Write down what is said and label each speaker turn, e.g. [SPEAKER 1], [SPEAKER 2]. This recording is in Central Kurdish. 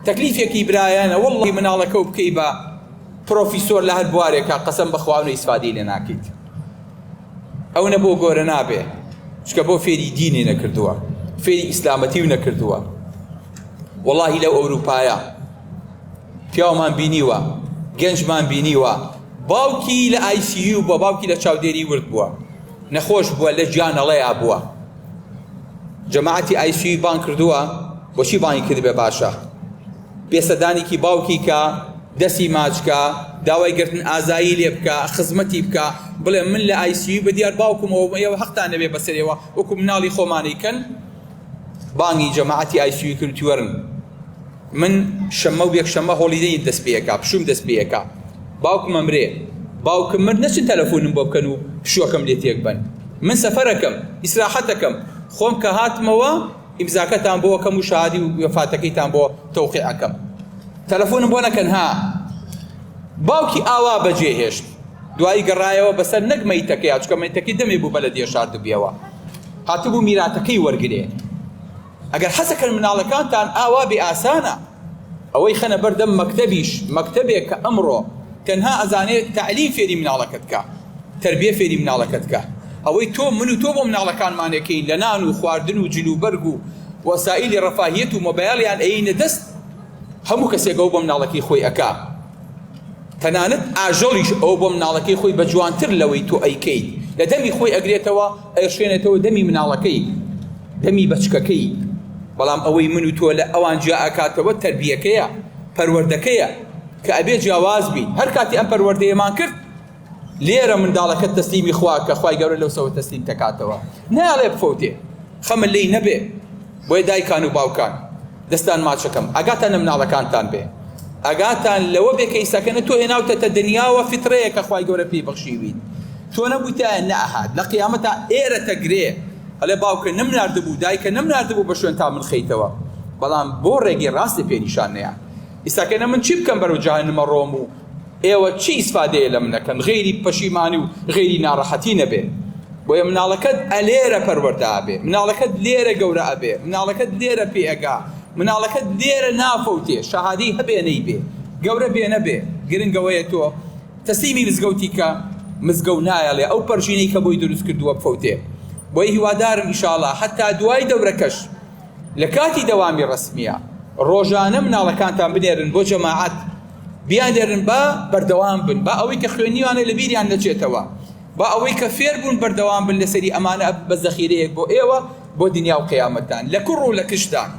[SPEAKER 1] تەکلیفێکی برایانە وەڵڵی مناڵەکەو بکەی بە پرۆفیسۆر لە هەر بوارێکا قەسەم بەخوا ئەونە ئیسفادەی لێ ناکەیت ئەونە بۆ گۆرە نابێ چکە بۆ فێری دینی نەکردووە فێری ئیسلامەتی و نەکردووە وەڵاهی لەو ئەوروپایە پیاومان بینیوە گەنجمان بینیوە باوکی لە ICU بووە باوکی لە چاودێری ورد بووە نەخۆش بووە لە گیانەڵەیا بووە جەماعەتی ICU بانگ کردووە بۆچی بانگی کردبێ باشە پێسەدانێکی باوکی کە دەسی ماچ کە داوای گرتن ئازایی لێ بکە خزمەتی بکە بڵێ من لە ICU بە دیار باوکمەوە ئێوە حەقتان نەبێ بەسەرێوە وەکو مناڵی خۆمانی کەن بانگی جەماعەتی ICU کرد وەرن من شەممە و یەکشەممە holiday م دەست پێ ئەکا پشووم دەست پێ ئەکا باوکم ئەمرێ باوکم مرد نەچن تەلەفۆنم بۆ بکەن و پشووەکەم لێ تێک بەن من سەفەرەکەم ئیسراحەتەکەم خۆم کە هاتمەوە ئیمزاکەتان بۆ ئەکەم و شەهادی و وەفاتەکەیتان بۆ تەوقیع ئەکەم تەلەفۆنم بۆ نەکەن ها باوکی ئاوا بەجێ هێشت دوایی گەڕایەوە بەسەر نەک مەیتەکەی چونکە مەیتەکەی دەمێ بوو بەلەدیە شاردبیەوە هاتبوو میراتەکەی وەرگرێ ئەگەر حەزەکەن مناڵەکانتان ئاوا بێ ئاسانە ئەوەی خەنە بەردەم مەکتەبیش مەکتەبێک کە ئەمڕۆ تەنها ئەزانێ تەعلیم فێری مناڵەکەت کا تەربیە فێری مناڵەکەت کا ئەوەی تۆ من و تۆ بۆ مناڵەکانمان ئەکەین لە نان و خواردن و جل و بەرگ و وەسائیلی ڕەفاهیەت و مۆبایڵیان ئەیینە دەست هەموو کەسێک ئەو بۆ مناڵەکەی خۆی ئەکا تەنانەت ئاژەڵیش ئەوە بۆ مناڵەکەی خۆی بە جوانتر لەوەی تۆ ئەیکەیت لە دەمی خۆی ئەگرێتەوە ئەیڕشێنێتەوە دەمی مناڵەکەی دەمی بەچکەکەی بەڵام ئەوەی من و تۆ لە ئەوان جیا ئەکاتەوە تەربیەکەیە پەروەردەکەیە کە ئەبێ جیاواز بین هەر کاتی ئەم پەروەردەیەمان کرد لێرە منداڵەکەت تەسلیمی خوا کە خوای گەورە لەوسەوە تەسلیم تەکاتەوە نایەڵێ بفەوتێ خەمت لێی نەبێ بۆیە دایکان و باوکان دەستان ماچەکەم ئاگاتان لە مناڵەکانتان بێ ئاگاتان لەوە بێ کە ئیساکەنە تۆ هێناوتەتە دنیاوە فیترەیە کە خوای گەورە پێی بەخشیویت تۆ نەبوویتایە نەئەهات لە قیامەتا ئێرە تەگرێ ئەڵێ باوکە نەمناردبوو دایکە نەمناردبوو بە شوێن تا من خەیتەوە بەڵام بۆ ڕێگەی ڕاستی پێ نیشان نەیان ئیساکەنە من چی بکەم بەرەو جەهەنمە ڕۆم و ئێوە چی ئیسفادەیە لە من ئەکەن غەیری پەشیمانی و غەیری ناڕەحەتی نەبێ بۆیە مناڵەکەت ئەلێرە پەروەردە ئەبێ مناڵەکەت لێرە گەورە ئەبێ مناڵەکەت لێرە پێ ئەگا مناڵەکەت لێرە نافەوتێ شەهادەی هەبێ نەیبێ گەورە بێ نەبێ گرنگ ئەوەیە تۆ تەسلیمی مزگەوتی کە مزگەو نایەڵێ ئەو پەرژینەی کە بۆی دروست کردووە بفەوتێ بۆیە هیوادارم ئیشاڵا حەتا دوای دەورەکەش لە کاتی دەوامی ڕەسمیە ڕۆژانە مناڵەکانتان بنێرن بۆ جەماعەت بیانێرن با بەردەوام بن با ئەوەی کە خوێنیوانە لە بیریان نەچێتەوە با ئەوەی کە فێر بوون بەردەوام بن لەسەری ئەمانە بە زەخیرەیەک بۆ ئێوە بۆ دنیا و قیامەتتان لە کوڕ و لە کچتان.